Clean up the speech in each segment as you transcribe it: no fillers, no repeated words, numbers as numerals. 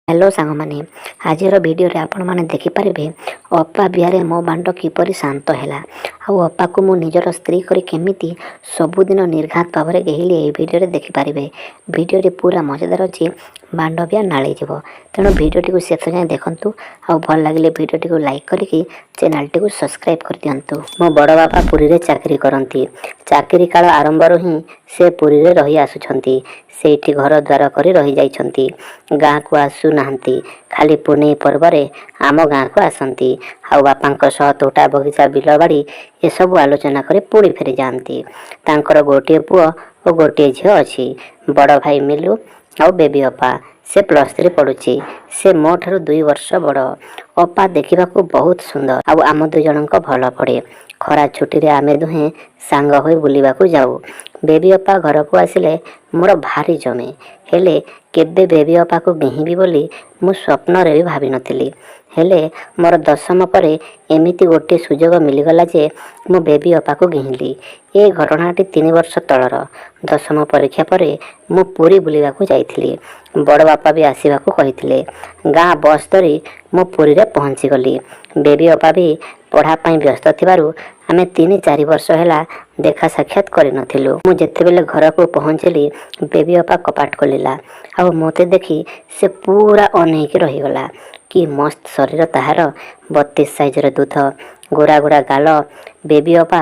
Hello ସାଙ୍ଗମାନେ, ଆଜିର ଭିଡ଼ିଓରେ ଆପଣମାନେ ଦେଖିପାରିବେ ଅପା ବିଆରେ ମୋ ବାଣ୍ଡ କିପରି ଶାନ୍ତ ହେଲା ଆଉ ଅପାକୁ ମୁଁ ନିଜର ସ୍ତ୍ରୀ କରି କେମିତି ସବୁଦିନ ନିର୍ଘାତ ଭାବରେ ଗେହିଲି। ଏହି ଭିଡ଼ିଓରେ ଦେଖିପାରିବେ। ଭିଡ଼ିଓଟି ପୁରା ମଜାଦାର ଅଛି, ବାଣ୍ଡ ବିଆ ନାଳେଇଯିବ। ତେଣୁ ଭିଡ଼ିଓଟିକୁ ଶେଷ ଯାଏଁ ଦେଖନ୍ତୁ ଆଉ ଭଲ ଲାଗିଲେ ଭିଡ଼ିଓଟିକୁ ଲାଇକ୍ କରିକି ଚ୍ୟାନେଲଟିକୁ ସବସ୍କ୍ରାଇବ୍ କରିଦିଅନ୍ତୁ। ମୋ ବଡ଼ ବାପା ପୁରୀରେ ଚାକିରି କରନ୍ତି। ଚାକିରି କାଳ ଆରମ୍ଭରୁ ହିଁ ସେ ପୁରୀରେ ରହି ଆସୁଛନ୍ତି। ସେଇଠି ଘର ଦ୍ୱାର କରି ରହିଯାଇଛନ୍ତି। ଗାଁକୁ ଆସୁନାହାନ୍ତି। ଖାଲି ପୁନେଇ ପର୍ବରେ ଆମ ଗାଁକୁ ଆସନ୍ତି ଆଉ ବାପାଙ୍କ ସହ ତୋଟା, ବଗିଚା, ବିଲବାଡ଼ି ଏସବୁ ଆଲୋଚନା କରି ପୁଣି ଫେରିଯାଆନ୍ତି। ତାଙ୍କର ଗୋଟିଏ ପୁଅ ଓ ଗୋଟିଏ ଝିଅ ଅଛି। ବଡ଼ ଭାଇ ମିଲୁ ଆଉ ବେବି ଅପା। ସେ +3 ପଢ଼ୁଛି। ସେ ମୋ ଠାରୁ 2 ବର୍ଷ ବଡ଼। ଅପା ଦେଖିବାକୁ ବହୁତ ସୁନ୍ଦର ଆଉ ଆମ 2 ଜଣଙ୍କ ଭଲ ପଡ଼େ। ଖରା ଛୁଟିରେ ଆମେ ଦୁହେଁ ସାଙ୍ଗ ହୋଇ ବୁଲିବାକୁ ଯାଉ। ବେବି ଅପା ଘରକୁ ଆସିଲେ ମୋର ଭାରି ଜମେ। ହେଲେ କେବେ ବେବି ଅପାକୁ ଗେହିଁବି ବୋଲି ମୁଁ ସ୍ୱପ୍ନରେ ବି ଭାବିନଥିଲି। ହେଲେ ମୋର ଦଶମ ପରେ ଏମିତି ଗୋଟିଏ ସୁଯୋଗ ମିଳିଗଲା ଯେ ମୁଁ ବେବି ଅପାକୁ ଗେହିଁଲି। ଏ ଘଟଣାଟି 3 ବର୍ଷ ତଳର। ଦଶମ ପରୀକ୍ଷା ପରେ ମୁଁ ପୁରୀ ବୁଲିବାକୁ ଯାଇଥିଲି। ବଡ଼ ବାପା ବି ଆସିବାକୁ କହିଥିଲେ। ଗାଁ ବସ୍ ଧରି ମୁଁ ପୁରୀରେ ପହଞ୍ଚିଗଲି। ବେବି ଅପା ବି ପଢ଼ା ପାଇଁ ବ୍ୟସ୍ତ ଥିବାରୁ ଆମେ 3-4 ବର୍ଷ ହେଲା ଦେଖା ସାକ୍ଷାତ କରିନଥିଲୁ। ମୁଁ ଯେତେବେଳେ ଘରକୁ ପହଞ୍ଚିଲି, ବେବି ଅପା କପାଟ ଖୋଲିଲା ଆଉ ମୋତେ ଦେଖି ସେ ପୁରା ଅନେଇକି ରହିଗଲା। କି ମସ୍ତ ଶରୀର ତାହାର! 32 ସାଇଜର ଦୁଧ, ଗୋରା ଗୋରା ଗାଲ। ବେବି ଅପା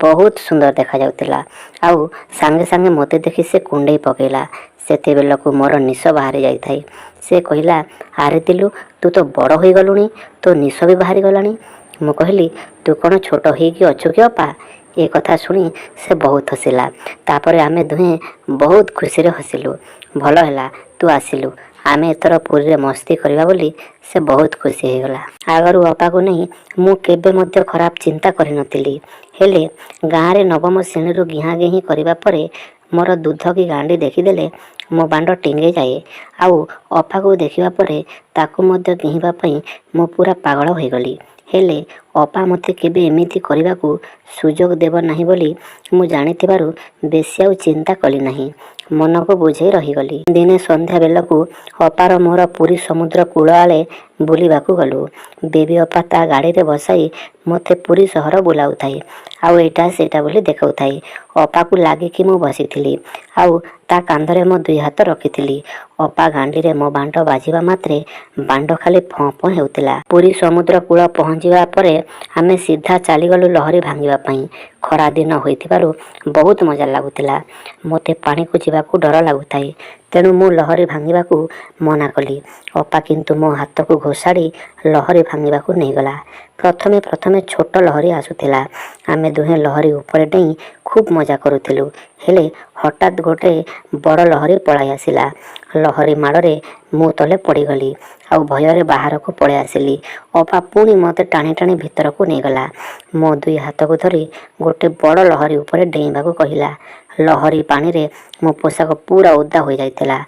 ବହୁତ ସୁନ୍ଦର ଦେଖାଯାଉଥିଲା ଆଉ ସାଙ୍ଗେ ସାଙ୍ଗେ ମୋତେ ଦେଖି ସେ କୁଣ୍ଡେଇ ପକେଇଲା। ସେତେବେଳକୁ ମୋର ନିଶ ବାହାରି ଯାଇଥାଏ। ସେ କହିଲା, "ଆରେ ଦିଲୁ, ତୁ ତ ବଡ଼ ହୋଇଗଲୁଣି, ତୋ ନିଶ ବି ବାହାରିଗଲାଣି।" ମୁଁ କହିଲି, "ତୁ କ'ଣ ଛୋଟ ହେଇକି ଅଛୁ କି ଅପା?" ଏ କଥା ଶୁଣି ସେ ବହୁତ ହସିଲା। ତାପରେ ଆମେ ଦୁହେଁ ବହୁତ ଖୁସିରେ ହସିଲୁ। "ଭଲ ହେଲା ତୁ ଆସିଲୁ, ଆମେ ଏଥର ପୁରୀରେ ମସ୍ତି କରିବା" ବୋଲି ସେ ବହୁତ ଖୁସି ହେଇଗଲା। ଆଗରୁ ଅପାକୁ ନେଇ ମୁଁ କେବେ ମଧ୍ୟ ଖରାପ ଚିନ୍ତା କରିନଥିଲି। ହେଲେ ଗାଁରେ ନବମ ଶ୍ରେଣୀରୁ ଗିହା ଗେହିଁ କରିବା ପରେ ମୋର ଦୁଧ କି ଗାଣ୍ଡି ଦେଖିଦେଲେ ମୋ ବାଣ୍ଡ ଟିଙ୍ଗେଇ ଯାଏ ଆଉ ଅପାକୁ ଦେଖିବା ପରେ ତାକୁ ମଧ୍ୟ ଗେହିବା ପାଇଁ ମୁଁ ପୁରା ପାଗଳ ହୋଇଗଲି। ହେଲେ ଅପା ମୋତେ କେବେ ଏମିତି କରିବାକୁ ସୁଯୋଗ ଦେବ ନାହିଁ ବୋଲି ମୁଁ ଜାଣିଥିବାରୁ ବେଶୀ ଆଉ ଚିନ୍ତା କଲି ନାହିଁ। ମନକୁ ବୁଝେଇ ରହିଗଲି। ଦିନେ ସନ୍ଧ୍ୟା ବେଳକୁ ଅପାର ମୋର ପୁରୀ ସମୁଦ୍ର କୂଳ ଆଡ଼େ ବୁଲିବାକୁ ଗଲୁ। ବେବି ଅପା ତା ଗାଡ଼ିରେ ବସାଇ ମୋତେ ପୁରୀ ସହର ବୁଲାଉଥାଏ ଆଉ ଏଇଟା ସେଇଟା ବୋଲି ଦେଖାଉଥାଏ। ଅପାକୁ ଲାଗିକି ମୁଁ ବସିଥିଲି ଆଉ ତା କାନ୍ଧରେ ମୋ ଦୁଇ ହାତ ରଖିଥିଲି। ଅପା ଗାଣ୍ଡିରେ ମୋ ବାଣ୍ଡ ବାଜିବା ମାତ୍ରେ ବାଣ୍ଡ ଖାଲି ଫଁ ଫଁ ହେଉଥିଲା। ପୁରୀ ସମୁଦ୍ର କୂଳ ପହଞ୍ଚିବା ପରେ ଆମେ ସିଧା ଚାଲିଗଲୁ ଲହରୀ ଭାଙ୍ଗିବା ପାଇଁ। ଖରା ଦିନ ହୋଇଥିବାରୁ ବହୁତ ମଜା ଲାଗୁଥିଲା। ମୋତେ ପାଣିକୁ ଯିବାକୁ ଡର ଲାଗୁଥାଏ, ତେଣୁ ମୁଁ ଲହରୀ ଭାଙ୍ଗିବାକୁ ମନା କଲି। ଅପା କିନ୍ତୁ ମୋ ହାତକୁ ଘୋଷାଡ଼ି ଲହରୀ ଭାଙ୍ଗିବାକୁ ନେଇଗଲା। ପ୍ରଥମେ ପ୍ରଥମେ ଛୋଟ ଲହରୀ ଆସୁଥିଲା। ଆମେ ଦୁହେଁ ଲହରୀ ଉପରେ ଡେଇଁ ଖୁବ୍ ମଜା କରୁଥିଲୁ। ହେଲେ ହଠାତ୍ ଗୋଟେ ବଡ଼ ଲହରୀ ପଳାଇ ଆସିଲା। ଲହରୀ ମାଡ଼ରେ ମୁଁ ତଳେ ପଡ଼ିଗଲି ଆଉ ଭୟରେ ବାହାରକୁ ପଳାଇ ଆସିଲି। ଅପା ପୁଣି ମୋତେ ଟାଣି ଟାଣି ଭିତରକୁ ନେଇଗଲା। ମୋ ଦୁଇ ହାତକୁ ଧରି ଗୋଟେ ବଡ଼ ଲହରୀ ଉପରେ ଡେଇଁବାକୁ କହିଲା। ଲହରୀ ପାଣିରେ ମୋ ପୋଷାକ ପୁରା ଓଦା ହୋଇଯାଇଥିଲା।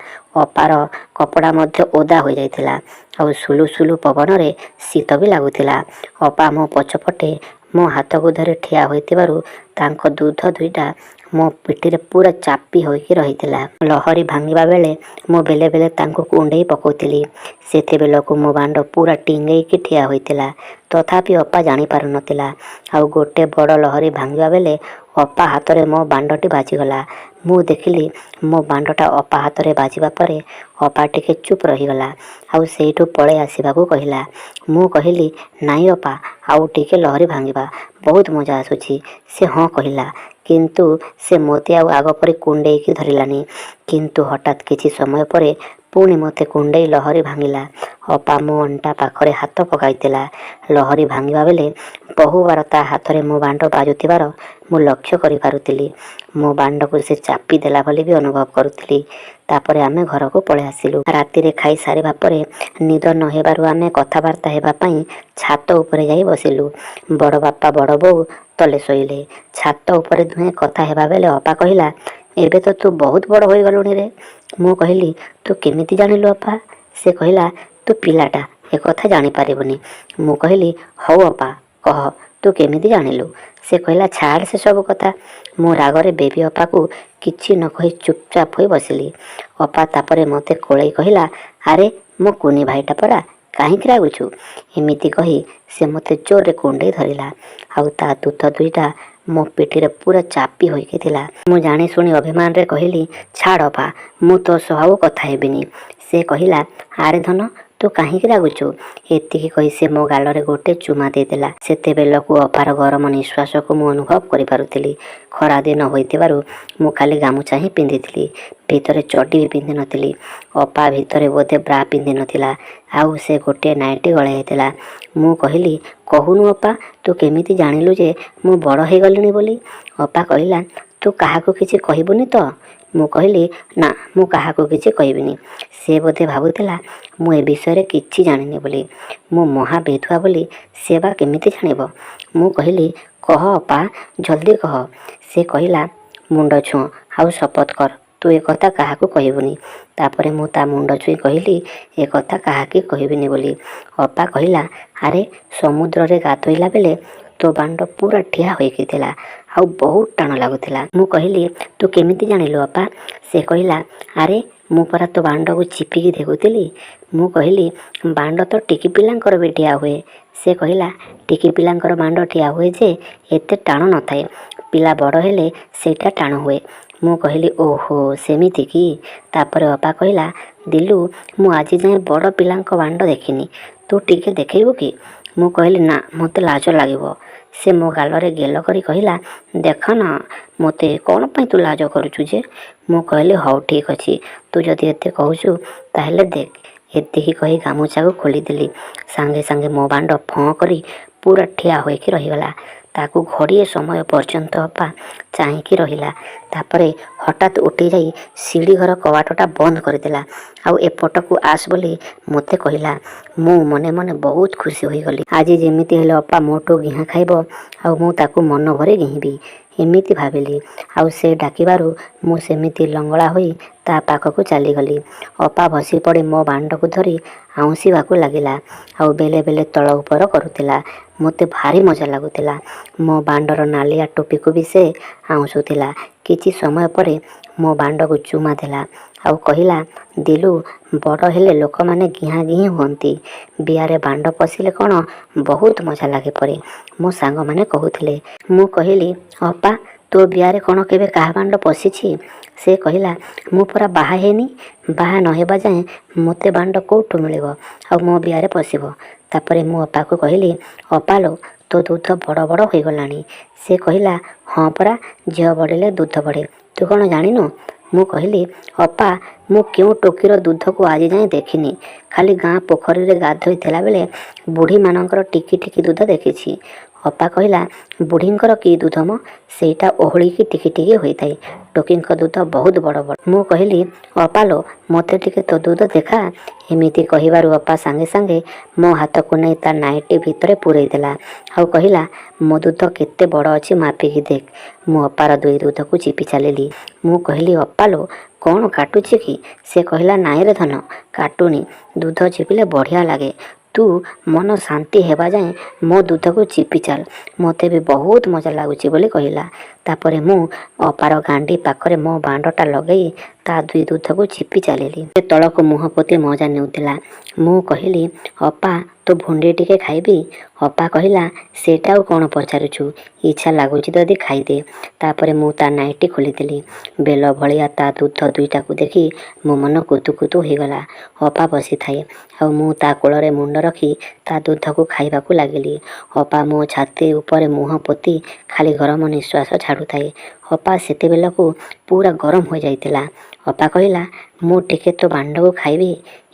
ଅପାର କପଡ଼ା ମଧ୍ୟ ଓଦା ହୋଇଯାଇଥିଲା ଆଉ ସୁଲୁ ସୁଲୁ ପବନରେ ଶୀତ ବି ଲାଗୁଥିଲା। ଅପା ମୋ ପଛପଟେ ମୋ ହାତକୁ ଧରି ଠିଆ ହୋଇଥିବାରୁ ତାଙ୍କ ଦୁଧ ଦୁଇଟା ମୋ ପିଠିରେ ପୁରା ଚାପି ହୋଇକି ରହିଥିଲା। ଲହରୀ ଭାଙ୍ଗିବା ବେଳେ ମୁଁ ବେଳେ ବେଳେ ତାଙ୍କୁ କୁଣ୍ଡେଇ ପକାଉଥିଲି। ସେତେବେଳକୁ ମୋ ବାଣ୍ଡ ପୁରା ଟିଙ୍ଗେଇକି ଠିଆ ହୋଇଥିଲା। ତଥାପି ଅପା ଜାଣିପାରୁନଥିଲା। ଆଉ ଗୋଟେ ବଡ଼ ଲହରୀ ଭାଙ୍ଗିବା ବେଳେ ଅପା ହାତରେ ମୋ ବାଣ୍ଡଟି ବାଜିଗଲା। ମୁଁ ଦେଖିଲି, ମୋ ବାଣ୍ଡଟା ଅପା ହାତରେ ବାଜିବା ପରେ ଅପା ଟିକେ ଚୁପ୍ ରହିଗଲା ଆଉ ସେଇଠୁ ପଳେଇ ଆସିବାକୁ କହିଲା। ମୁଁ କହିଲି, "ନାଇଁ ଅପା, ଆଉ ଟିକେ ଲହରୀ ଭାଙ୍ଗିବା, ବହୁତ ମଜା ଆସୁଛି।" ସେ ହଁ କହିଲା, କିନ୍ତୁ ସେ ମୋତେ ଆଉ ଆଗ ପରି କୁଣ୍ଡେଇକି ଧରିଲାନି। କିନ୍ତୁ ହଠାତ୍ କିଛି ସମୟ ପରେ ପୁଣି ମୋତେ କୁଣ୍ଡେଇ ଲହରୀ ଭାଙ୍ଗିଲା। ଅପା ମୋ ଅଣ୍ଟା ପାଖରେ ହାତ ପକାଇଥିଲା। ଲହରୀ ଭାଙ୍ଗିବା ବେଳେ ବହୁବାର ତା ହାତରେ ମୋ ବାଣ୍ଡ ବାଜୁଥିବାର ମୁଁ ଲକ୍ଷ୍ୟ କରିପାରୁଥିଲି। ମୋ ବାଣ୍ଡକୁ ସେ ଚାପି ଦେଲା ଭଳି ବି ଅନୁଭବ କରୁଥିଲି। ତାପରେ ଆମେ ଘରକୁ ପଳେଇ ଆସିଲୁ। ରାତିରେ ଖାଇ ସାରିବା ପରେ ନିଦ ନ ହେବାରୁ ଆମେ କଥାବାର୍ତ୍ତା ହେବା ପାଇଁ ଛାତ ଉପରେ ଯାଇ ବସିଲୁ। ବଡ଼ ବାପା, ବଡ଼ ବୋଉ ତଳେ ଶୋଇଲେ। ଛାତ ଉପରେ ଦୁହେଁ କଥା ହେବା ବେଳେ ଅପା କହିଲା, "ଏବେ ତ ତୁ ବହୁତ ବଡ଼ ହୋଇଗଲୁଣି ରେ।" ମୁଁ କହିଲି, "ତୁ କେମିତି ଜାଣିଲୁ ଅପା?" ସେ କହିଲା, "ତୁ ପିଲାଟା, ଏକଥା ଜାଣିପାରିବୁନି।" ମୁଁ କହିଲି, "ହଉ ଅପା, କହ, ତୁ କେମିତି ଜାଣିଲୁ?" ସେ କହିଲା, "ଛାଡ଼ ସେ ସବୁ କଥା।" ମୁଁ ରାଗରେ ବେବି ଅପାକୁ କିଛି ନ କହି ଚୁପଚାପ ହୋଇ ବସିଲି। ଅପା ତାପରେ ମୋତେ କୋଳେଇ କହିଲା, "ଆରେ, ମୋ କୁନି ଭାଇଟା ପରା, କାହିଁକି ରାଗୁଛୁ? ଏମିତି କହି ସେ ମୋତେ ଜୋରରେ କୁଣ୍ଡେଇ ଧରିଲା ଆଉ ତା ଦୁଧ ଦୁଇଟା ମୋ ପିଠିରେ ପୁରା ଚାପି ହୋଇକି ଥିଲା। ମୁଁ ଜାଣିଶୁଣି ଅଭିମାନରେ କହିଲି, ଛାଡ଼ ଅପା, ମୁଁ ତୋ ସହ ଆଉ କଥା ହେବିନି। ସେ କହିଲା, ଆରେ ଧନ, ତୁ କାହିଁକି ରାଗୁଛୁ? ଏତିକି କହି ସେ ମୋ ଗାଲରେ ଗୋଟେ ଚୁମା ଦେଇଦେଲା। ସେତେବେଳକୁ ଅପାର ଗରମ ନିଶ୍ୱାସକୁ ମୁଁ ଅନୁଭବ କରିପାରୁଥିଲି। ଖରାଦିନ ହୋଇଥିବାରୁ ମୁଁ ଖାଲି ଗାମୁଛା ହିଁ ପିନ୍ଧିଥିଲି, ଭିତରେ ଚଡ୍ଡି ବି ପିନ୍ଧିନଥିଲି। ଅପା ଭିତରେ ବୋଧେ ବ୍ରା ପିନ୍ଧିନଥିଲା ଆଉ ସେ ଗୋଟିଏ ନାଇଟି ଗଳେଇ ହେଇଥିଲା। ମୁଁ କହିଲି, କହୁନୁ ଅପା, ତୁ କେମିତି ଜାଣିଲୁ ଯେ ମୁଁ ବଡ଼ ହେଇଗଲିଣି ବୋଲି? ଅପା କହିଲା, ତୁ କାହାକୁ କିଛି କହିବୁନି ତ? ମୁଁ କହିଲି, ନା, ମୁଁ କାହାକୁ କିଛି କହିବିନି। ସେ ବୋଧେ ଭାବୁଥିଲା ମୁଁ ଏ ବିଷୟରେ କିଛି ଜାଣିନି ବୋଲି। ମୁଁ ମହା ବେଧୁଆ ବୋଲି ସେ ବା କେମିତି ଜାଣିବ? ମୁଁ କହିଲି, କହ ଅପା, ଜଲ୍ଦି କହ। ସେ କହିଲା, ମୁଣ୍ଡ ଛୁଅଁ ଆଉ ଶପଥ କର ତୁ ଏ କଥା କାହାକୁ କହିବୁନି। ତାପରେ ମୁଁ ତା ମୁଣ୍ଡ ଛୁଇଁ କହିଲି ଏ କଥା କାହାକି କହିବିନି ବୋଲି। ଅପା କହିଲା, ଆରେ ସମୁଦ୍ରରେ ଗାଧୋଇଲା ବେଳେ ତୋ ବାଣ୍ଡ ପୁରା ଠିଆ ହୋଇକି ଥିଲା ଆଉ ବହୁତ ଟାଣ ଲାଗୁଥିଲା। ମୁଁ କହିଲି, ତୁ କେମିତି ଜାଣିଲୁ ଅପା? ସେ କହିଲା, ଆରେ ମୁଁ ପରା ତୋ ବାଣ୍ଡକୁ ଚିପିକି ଦେଖୁଥିଲି। ମୁଁ କହିଲି, ବାଣ୍ଡ ତ ଟିକି ପିଲାଙ୍କର ବି ଠିଆ ହୁଏ। ସେ କହିଲା, ଟିକି ପିଲାଙ୍କର ବାଣ୍ଡ ଠିଆ ହୁଏ ଯେ ଏତେ ଟାଣ ନଥାଏ, ପିଲା ବଡ଼ ହେଲେ ସେଇଟା ଟାଣ ହୁଏ। ମୁଁ କହିଲି, ଓହୋ, ସେମିତି କି? ତାପରେ ଅପା କହିଲା, ଦିଲୁ, ମୁଁ ଆଜି ଯାଏଁ ବଡ଼ ପିଲାଙ୍କ ବାଣ୍ଡ ଦେଖିନି, ତୁ ଟିକେ ଦେଖେଇବୁ କି? ମୁଁ କହିଲି, ନା, ମୋତେ ଲାଜ ଲାଗିବ। ସେ ମୋ ଗାଲରେ ଗେଲ କରି କହିଲା, ଦେଖ ନା ମୋତେ, କ'ଣ ପାଇଁ ତୁ ଲାଜ କରୁଛୁ ଯେ? ମୁଁ କହିଲି, ହଉ ଠିକ୍ ଅଛି, ତୁ ଯଦି ଏତେ କହୁଛୁ ତାହେଲେ ଦେଖ। ଏତିକି କହି ଗାମୁଛାକୁ ଖୋଲିଦେଲି। ସାଙ୍ଗେ ସାଙ୍ଗେ ମୋ ବାଣ୍ଡ ଫଁ କରି ପୁରା ଠିଆ ହୋଇକି ରହିଗଲା। ତାକୁ ଘଡ଼ିଏ ସମୟ ପର୍ଯ୍ୟନ୍ତ ଅପା ଚାହିଁକି ରହିଲା। ତାପରେ ହଠାତ୍ ଉଠିଯାଇ ସିଡ଼ି ଘର କବାଟଟା ବନ୍ଦ କରିଦେଲା ଆଉ ଏପଟକୁ ଆସ ବୋଲି ମୋତେ କହିଲା। ମୁଁ ମନେ ମନେ ବହୁତ ଖୁସି ହୋଇଗଲି। ଆଜି ଯେମିତି ହେଲେ ଅପା ମୋଠୁ ଗିହା ଖାଇବ ଆଉ ମୁଁ ତାକୁ ମନ ଭରି ଗେହିଁବି, ଏମିତି ଭାବିଲି। ଆଉ ସେ ଡାକିବାରୁ ମୁଁ ସେମିତି ଲଙ୍ଗଳା ହୋଇ ତା ପାଖକୁ ଚାଲିଗଲି। ଅପା ବସିପଡ଼ି ମୋ ବାଣ୍ଡକୁ ଧରି ଆଉଁସିବାକୁ ଲାଗିଲା ଆଉ ବେଳେ ବେଳେ ତଳ ଉପର କରୁଥିଲା। ମୋତେ ଭାରି ମଜା ଲାଗୁଥିଲା। ମୋ ବାଣ୍ଡର ନାଲିଆ ଟୋପିକୁ ବି ସେ ଆଉଁସୁଥିଲା। କିଛି ସମୟ ପରେ ମୋ ବାଣ୍ଡକୁ ଚୁମା ଦେଲା ଆଉ କହିଲା, ଦିଲୁ, ବଡ଼ ହେଲେ ଲୋକମାନେ ଗିହା ଗିହିଁ ହୁଅନ୍ତି। ବିଆରେ ବାଣ୍ଡ ପଶିଲେ କ'ଣ ବହୁତ ମଜା ଲାଗେ ପରି ମୋ ସାଙ୍ଗମାନେ କହୁଥିଲେ। ମୁଁ କହିଲି, ଅପା, ତୋ ବିଆରେ କ'ଣ କେବେ କାହା ବାଣ୍ଡ ପଶିଛି? ସେ କହିଲା, ମୁଁ ପରା ବାହା ହେଇନି, ବାହା ନ ହେବା ଯାଏଁ ମୋତେ ବାଣ୍ଡ କୋଉଠୁ ମିଳିବ ଆଉ ମୋ ବିଆରେ ପଶିବ? ତାପରେ ମୁଁ ଅପାକୁ କହିଲି, ଅପା ଲୋ, ତୋ ଦୁଧ ବଡ଼ ବଡ଼ ହୋଇଗଲାଣି। ସେ କହିଲା, ହଁ ପରା, ଝିଅ ବଢ଼ିଲେ ଦୁଧ ବଢ଼େ, ତୁ କ'ଣ ଜାଣିନୁ? ମୁଁ କହିଲି, ଅପା, ମୁଁ କେଉଁ ଟୋକିର ଦୁଧକୁ ଆଜି ଯାଏଁ ଦେଖିନି, ଖାଲି ଗାଁ ପୋଖରୀରେ ଗାଧୋଇଥିଲା ବେଳେ ବୁଢ଼ୀମାନଙ୍କର ଟିକି ଟିକି ଦୁଧ ଦେଖିଛି। ଅପା କହିଲା, ବୁଢ଼ୀଙ୍କର କି ଦୁଧ ମ, ସେଇଟା ଓହଳିକି ଟିକି ଟିକି ହୋଇଥାଏ, ଟୋକିଙ୍କ ଦୁଧ ବହୁତ ବଡ଼ ବଡ଼। ମୁଁ କହିଲି, ଅପା ଲୋ, ମୋତେ ଟିକେ ତୋ ଦୁଧ ଦେଖା। ଏମିତି କହିବାରୁ ଅପା ସାଙ୍ଗେ ସାଙ୍ଗେ ମୋ ହାତକୁ ନେଇ ତା ନାଇଟି ଭିତରେ ପୂରେଇ ଦେଲା ଆଉ କହିଲା, ମୋ ଦୁଧ କେତେ ବଡ଼ ଅଛି ମାପିକି ଦେଖ। ମୁଁ ଅପାର ଦୁଇ ଦୁଧକୁ ଚିପି ଚାଲିଲି। ମୁଁ କହିଲି, ଅପା ଲୋ, କ'ଣ କାଟୁଛି କି? ସେ କହିଲା, ନାଇଁରେ ଧନ, କାଟୁନି, ଦୁଧ ଚିପିଲେ ବଢ଼ିଆ ଲାଗେ, ତୁ ମନ ଶାନ୍ତି ହେବା ଯାଏଁ ମୋ ଦୁଧକୁ ଚିପି ଚାଲ, ମୋତେ ବି ବହୁତ ମଜା ଲାଗୁଛି ବୋଲି କହିଲା। ତାପରେ ମୁଁ ଅପାର ଗାଣ୍ଡି ପାଖରେ ମୋ ବାଣ୍ଡଟା ଲଗେଇ ତା ଦୁଇ ଦୁଧକୁ ଚିପି ଚାଲିଲି। ସେ ତଳକୁ ମୁହଁ ପୋତି ମଜା ନେଉଥିଲା। ମୁଁ କହିଲି, ଅପା, ତୋ ଭୁଣ୍ଡି ଟିକେ ଖାଇବି? ଅପା କହିଲା, ସେଇଟା ଆଉ କ'ଣ ପଚାରୁଛୁ, ଇଚ୍ଛା ଲାଗୁଛି ଯଦି ଖାଇଦେ। ତାପରେ ମୁଁ ତା ନାଇଟି ଖୋଲିଦେଲି। ବେଲ ଭଳିଆ ତା ଦୁଧ ଦୁଇଟାକୁ ଦେଖି ମୋ ମନ କୁତୁ କୁତୁ ହୋଇଗଲା। ଅପା ବସିଥାଏ ଆଉ ମୁଁ ତା କୋଳରେ ମୁଣ୍ଡ ରଖି ତା ଦୁଧକୁ ଖାଇବାକୁ ଲାଗିଲି। ଅପା ମୋ ଛାତି ଉପରେ ମୁହଁ ପୋତି ଖାଲି ଗରମ ନିଶ୍ୱାସ ଛାଡ଼ୁଥାଏ। ଅପା ସେତେବେଳକୁ ପୁରା ଗରମ ହୋଇଯାଇଥିଲା। ଅପା କହିଲା, ମୁଁ ଟିକେ ତୋ ବାଣ୍ଡକୁ ଖାଇବି?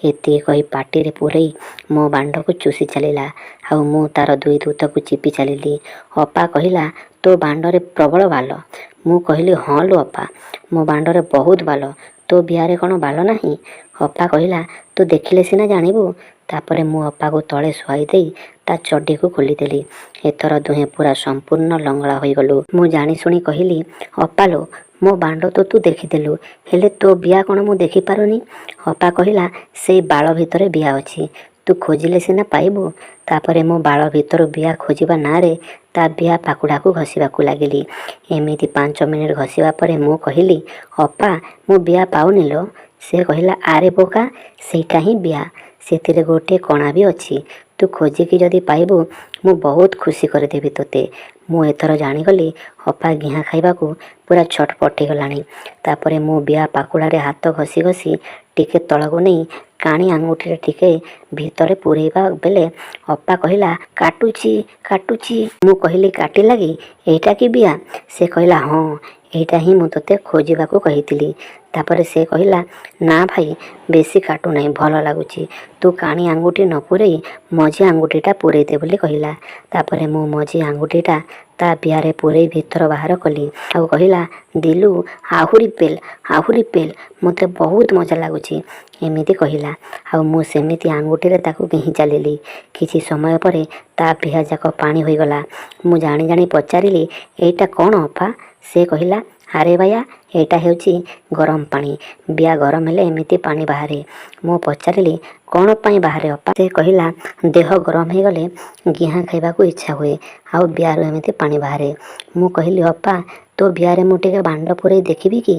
ଏତିକି କହି ପାଟିରେ ପୂରେଇ ମୋ ବାଣ୍ଡକୁ ଚୁଷି ଚାଲିଲା ଆଉ ମୁଁ ତାର ଦୁଇ ଦୁଧକୁ ଚିପି ଚାଲିଲି। ଅପା କହିଲା, ତୋ ବାଣ୍ଡରେ ପ୍ରବଳ ବାଲ। ମୁଁ କହିଲି, ହଁ ଲୋ ଅପା, ମୋ ବାଣ୍ଡରେ ବହୁତ ବାଲ, ତୋ ବିଆରେ କ'ଣ ବାଲ ନାହିଁ? ଅପା କହିଲା, ତୁ ଦେଖିଲେ ସିନା ଜାଣିବୁ। ତାପରେ ମୁଁ ଅପାକୁ ତଳେ ଶୁଆଇ ଦେଇ ତା ଚଡ୍ଡିକୁ ଖୋଲିଦେଲି। ଏଥର ଦୁହେଁ ପୁରା ସମ୍ପୂର୍ଣ୍ଣ ଲଙ୍ଗଳା ହୋଇଗଲୁ। ମୁଁ ଜାଣିଶୁଣି କହିଲି, ଅପା ଲୋ, ମୋ ବାଣ୍ଡ ତ ତୁ ଦେଖିଦେଲୁ, ହେଲେ ତୋ ବିଆ କ'ଣ ମୁଁ ଦେଖିପାରୁନି? ଅପା କହିଲା, ସେଇ ବାଳ ଭିତରେ ବିଆ ଅଛି, ତୁ ଖୋଜିଲେ ସିନା ପାଇବୁ। ତାପରେ ମୁଁ ବାଳ ଭିତରୁ ବିଆ ଖୋଜିବା ନାଁରେ ତା ବିଆ ପାଖୁଡ଼ାକୁ ଘଷିବାକୁ ଲାଗିଲି। ଏମିତି 5 ମିନିଟ୍ ଘଷିବା ପରେ ମୁଁ କହିଲି, ଅପା, ମୁଁ ବିଆ ପାଉନି ଲୋ। ସେ କହିଲା, ଆରେ ବୋକା, ସେଇଟା ହିଁ ବିଆ। ସେଥିରେ ଗୋଟିଏ କଣା ବି ଅଛି। ତୁ ଖୋଜିକି ଯଦି ପାଇବୁ, ମୁଁ ବହୁତ ଖୁସି କରିଦେବି ତୋତେ। ମୁଁ ଏଥର ଜାଣିଗଲି ଅପା ଗିହା ଖାଇବାକୁ ପୁରା ଛଟପଟ ହେଇଗଲାଣି। ତାପରେ ମୁଁ ବିଆ ପାଖୁଡ଼ାରେ ହାତ ଘଷି ଘଷି ଟିକେ ତଳକୁ ନେଇ କାଣି ଆଙ୍ଗୁଠିରେ ଟିକେ ଭିତରେ ପୂରେଇବା ବେଳେ ଅପା କହିଲା, "କାଟୁଛି, କାଟୁଛି।" ମୁଁ କହିଲି, "କାଟିଲା କି? ଏଇଟା କି ବିଆ?" ସେ କହିଲା, "ହଁ, ଏଇଟା ହିଁ ମୁଁ ତୋତେ ଖୋଜିବାକୁ କହିଥିଲି।" ତାପରେ ସେ କହିଲା, "ନା ଭାଇ, ବେଶୀ କାଟୁନାହିଁ, ଭଲ ଲାଗୁଛି। ତୁ କାଣି ଆଙ୍ଗୁଠି ନ ପୂରେଇ ମଝି ଆଙ୍ଗୁଠିଟା ପୂରେଇ ଦେ" ବୋଲି କହିଲା। ତାପରେ ମୁଁ ମଝି ଆଙ୍ଗୁଠିଟା ତା ବିଆରେ ପୂରେଇ ଭିତର ବାହାର କଲି। ଆଉ କହିଲା, "ଦିଲୁ, ଆହୁରି ପେଲ୍, ଆହୁରି ପେଲ୍, ମୋତେ ବହୁତ ମଜା ଲାଗୁଛି।" ଏମିତି କହିଲା। ଆଉ ମୁଁ ସେମିତି ଆଙ୍ଗୁଠିରେ ତାକୁ ଗେହିଁ ଚାଲିଲି। କିଛି ସମୟ ପରେ ତା ବିଆ ଯାକ ପାଣି ହୋଇଗଲା। ମୁଁ ଜାଣି ଜାଣି ପଚାରିଲି, "ଏଇଟା କ'ଣ ଅପା?" ସେ କହିଲା, "ଆରେ ବାୟା, ଏଇଟା ହେଉଛି ଗରମ ପାଣି। ବିଆ ଗରମ ହେଲେ ଏମିତି ପାଣି ବାହାରେ।" ମୁଁ ପଚାରିଲି, "କ'ଣ ପାଇଁ ବାହାରେ ଅପା?" ସେ କହିଲା, "ଦେହ ଗରମ ହେଇଗଲେ ଗିହା ଖାଇବାକୁ ଇଚ୍ଛା ହୁଏ, ଆଉ ବିଆରୁ ଏମିତି ପାଣି ବାହାରେ।" ମୁଁ କହିଲି, "ଅପା, ତୋ ବିଆରେ ମୁଁ ଟିକେ ବାଣ୍ଡ ପୂରେଇ ଦେଖିବି କି?"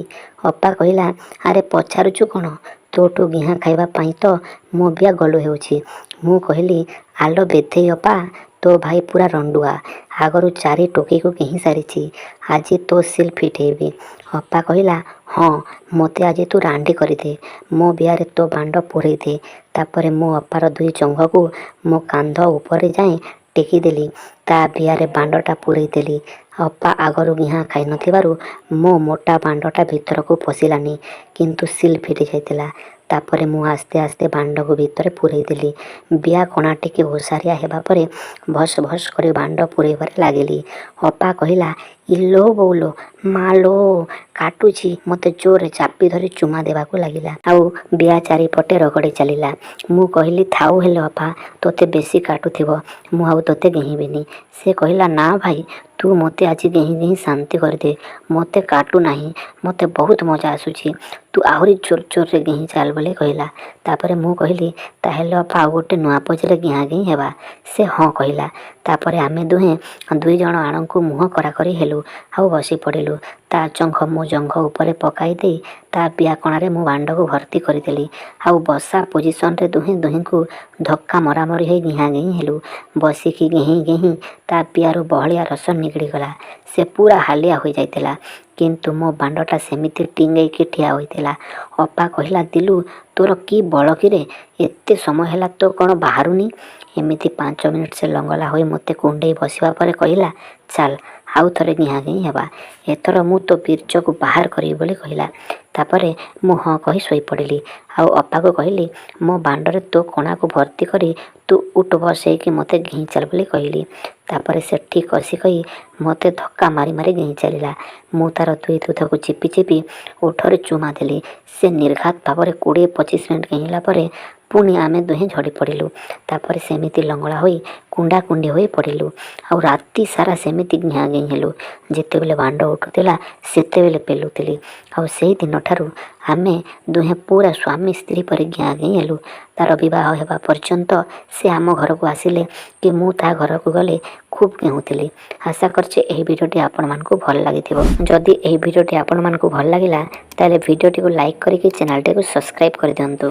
ଅପା କହିଲା, "ଆରେ ପଚାରୁଛୁ କ'ଣ? ତୋଠୁ ଗିହା ଖାଇବା ପାଇଁ ତ ମୋ ବିଆ ଗଲୁ ହେଉଛି।" ମୁଁ କହିଲି, "ଆଲୋ ବେଧେଇ ଅପା, ତୋ ଭାଇ ପୁରା ରଣ୍ଡୁଆ। ଆଗରୁ ଚାରି ଟୋକିକୁ ଗେହିଁ ସାରିଛି। ଆଜି ତୋ ସିଲ୍ ଫିଟେଇବି।" ଅପା କହିଲା, "ହଁ, ମୋତେ ଆଜି ତୁ ରାଣ୍ଡି କରିଦେ। ମୋ ବିଆରେ ତୋ ବାଣ୍ଡ ପୂରେଇ ଦେ।" ତାପରେ ମୁଁ ଅପାର ଦୁଇ ଜଙ୍ଘକୁ ମୋ କାନ୍ଧ ଉପରେ ଯାଏଁ ଟେକିଦେଲି। ତା ବିଆରେ ବାଣ୍ଡଟା ପୂରେଇ ଦେଲି। ଅପା ଆଗରୁ ଗିହା ଖାଇନଥିବାରୁ ମୋ ମୋଟା ବାଣ୍ଡଟା ଭିତରକୁ ପଶିଲାନି, କିନ୍ତୁ ସିଲ୍ ଫିଟି ଯାଇଥିଲା। ତାପରେ ମୁଁ ଆସ୍ତେ ଆସ୍ତେ ବାଣ୍ଡକୁ ଭିତରେ ପୂରେଇ ଦେଲି। ବିଆ କଣା ଟିକେ ଓସାରିଆ ହେବା ପରେ ଭସ୍ ଭସ୍ କରି ବାଣ୍ଡ ପୂରେଇବାରେ ଲାଗିଲି। ଅପା କହିଲା, "ଇଲୋ ବୋଉଲୋ, ମାଲୋ, କାଟୁଛି।" ମୋତେ ଜୋରରେ ଚାପି ଧରି ଚୁମା ଦେବାକୁ ଲାଗିଲା ଆଉ ବିଆ ଚାରିପଟେ ରଗଡ଼ି ଚାଲିଲା। ମୁଁ କହିଲି, "ଥାଉ ହେଲେ ଅପା, ତୋତେ ବେଶୀ କାଟୁଥିବ, ମୁଁ ଆଉ ତୋତେ ଗେହିଁବିନି।" ସେ କହିଲା, "ନା ଭାଇ, ତୁ ମୋତେ ଆଜି ଗେହିଁ ଗେହିଁ ଶାନ୍ତି କରିଦେ। ମୋତେ କାଟୁନାହିଁ, ମୋତେ ବହୁତ ମଜା ଆସୁଛି। ତୁ ଆହୁରି ଜୋର ଜୋରରେ ଗେହିଁ ଚାଲ" ବୋଲି କହିଲା। ତାପରେ ମୁଁ କହିଲି, "ତାହେଲେ ଅପା, ଆଉ ଗୋଟେ ନୂଆ ପୋଜରେ ଗିହା ଗେହିଁ ହେବା?" ସେ ହଁ କହିଲା। ତାପରେ ଆମେ ଦୁହେଁ ଦୁଇ ଜଣ ଆଣଙ୍କୁ ମୁହଁ କରାକରି ହେଲୁ ଆଉ ବସି ପଡ଼ିଲୁ। ତା ଜଙ୍ଘ ମୋ ଜଙ୍ଘ ଉପରେ ପକାଇ ଦେଇ ତା ବିଆ କଣାରେ ମୁଁ ବାଣ୍ଡକୁ ଭର୍ତ୍ତି କରିଦେଲି। ଆଉ ବସା ପୋଜିସନରେ ଦୁହେଁ ଦୁହିଁଙ୍କୁ ଧକ୍କା ମରାମରି ହେଇ ଗିହା ଗେହିଁ ହେଲୁ। ବସିକି ଗେହିଁ ଗେହିଁ ତା ବିଆରୁ ବହଳିଆ ରସ ନିଗିଡ଼ିଗଲା। ସେ ପୁରା ହାଲିଆ ହୋଇଯାଇଥିଲା, କିନ୍ତୁ ମୋ ବାଣ୍ଡଟା ସେମିତି ଟିଙ୍ଗେଇକି ଠିଆ ହୋଇଥିଲା। ଅପା କହିଲା, "ଦିଲୁ, ତୋର କି ବଳ କିରେ? ଏତେ ସମୟ ହେଲା ତୋ କ'ଣ ବାହାରୁନି?" ଏମିତି 5 ମିନିଟ୍ ସେ ଲଙ୍ଗଳା ହୋଇ ମୋତେ କୁଣ୍ଢେଇ ବସିବା ପରେ କହିଲା, "ଚାଲ, ଆଉ ଥରେ ଗିହା ଗେହିଁ ହେବା। ଏଥର ମୁଁ ତୋ ବୀର୍ଯ୍ୟକୁ ବାହାର କରିବି" ବୋଲି କହିଲା। ତାପରେ ମୁଁ ହଁ କହି ଶୋଇପଡ଼ିଲି। ଆଉ ଅପାକୁ କହିଲି, ମୋ ବାଣ୍ଡରେ ତୋ କଣାକୁ ଭର୍ତ୍ତି କରି ତୁ ଉଠ ବସ ହେଇକି ମୋତେ ଗେହିଁ ଚାଲ ବୋଲି କହିଲି। ତାପରେ ସେ ଠିକ୍ ଅଛି କହି ମୋତେ ଧକ୍କା ମାରି ମାରି ଗେହିଁ ଚାଲିଲା। ମୁଁ ତାର ଦୁଇ ତୁଧକୁ ଚିପି ଚିପି ଓଠରେ ଚୁମା ଦେଲି। ସେ ନିର୍ଘାତ ଭାବରେ 20-25 ମିନିଟ୍ ଗେହିଁଲା ପରେ ପୁଣି ଆମେ ଦୁହେଁ ଝଡ଼ି ପଡ଼ିଲୁ। ତାପରେ ସେମିତି ଲଙ୍ଗଳା ହୋଇ କୁଣ୍ଡା କୁଣ୍ଡି ହୋଇ ପଡ଼ିଲୁ। ଆଉ ରାତି ସାରା ସେମିତି ଗିହା ଗେହିଁ ହେଲୁ। ଯେତେବେଳେ ବାଣ୍ଡ ଉଠୁଥିଲା, ସେତେବେଳେ ପେଲୁଥିଲି। ଆଉ ସେଇ ଦିନଠାରୁ ଆମେ ଦୁହେଁ ପୁରା ସ୍ୱାମୀ ସ୍ତ୍ରୀ ପରି ଗିହା ଗେହିଁ ହେଲୁ। ତାର ବିବାହ ହେବା ପର୍ଯ୍ୟନ୍ତ ସେ ଆମ ଘରକୁ ଆସିଲେ କି ମୁଁ ତା ଘରକୁ ଗଲେ ଖୁବ୍ ଗେହୁଁଥିଲି। ଆଶା କରୁଛି ଏହି ଭିଡ଼ିଓଟି ଆପଣମାନଙ୍କୁ ଭଲ ଲାଗିଥିବ। ଯଦି ଏହି ଭିଡ଼ିଓଟି ଆପଣମାନଙ୍କୁ ଭଲ ଲାଗିଲା, ତାହେଲେ ଭିଡ଼ିଓଟିକୁ ଲାଇକ୍ କରିକି ଚ୍ୟାନେଲଟିକୁ ସବସ୍କ୍ରାଇବ୍ କରିଦିଅନ୍ତୁ।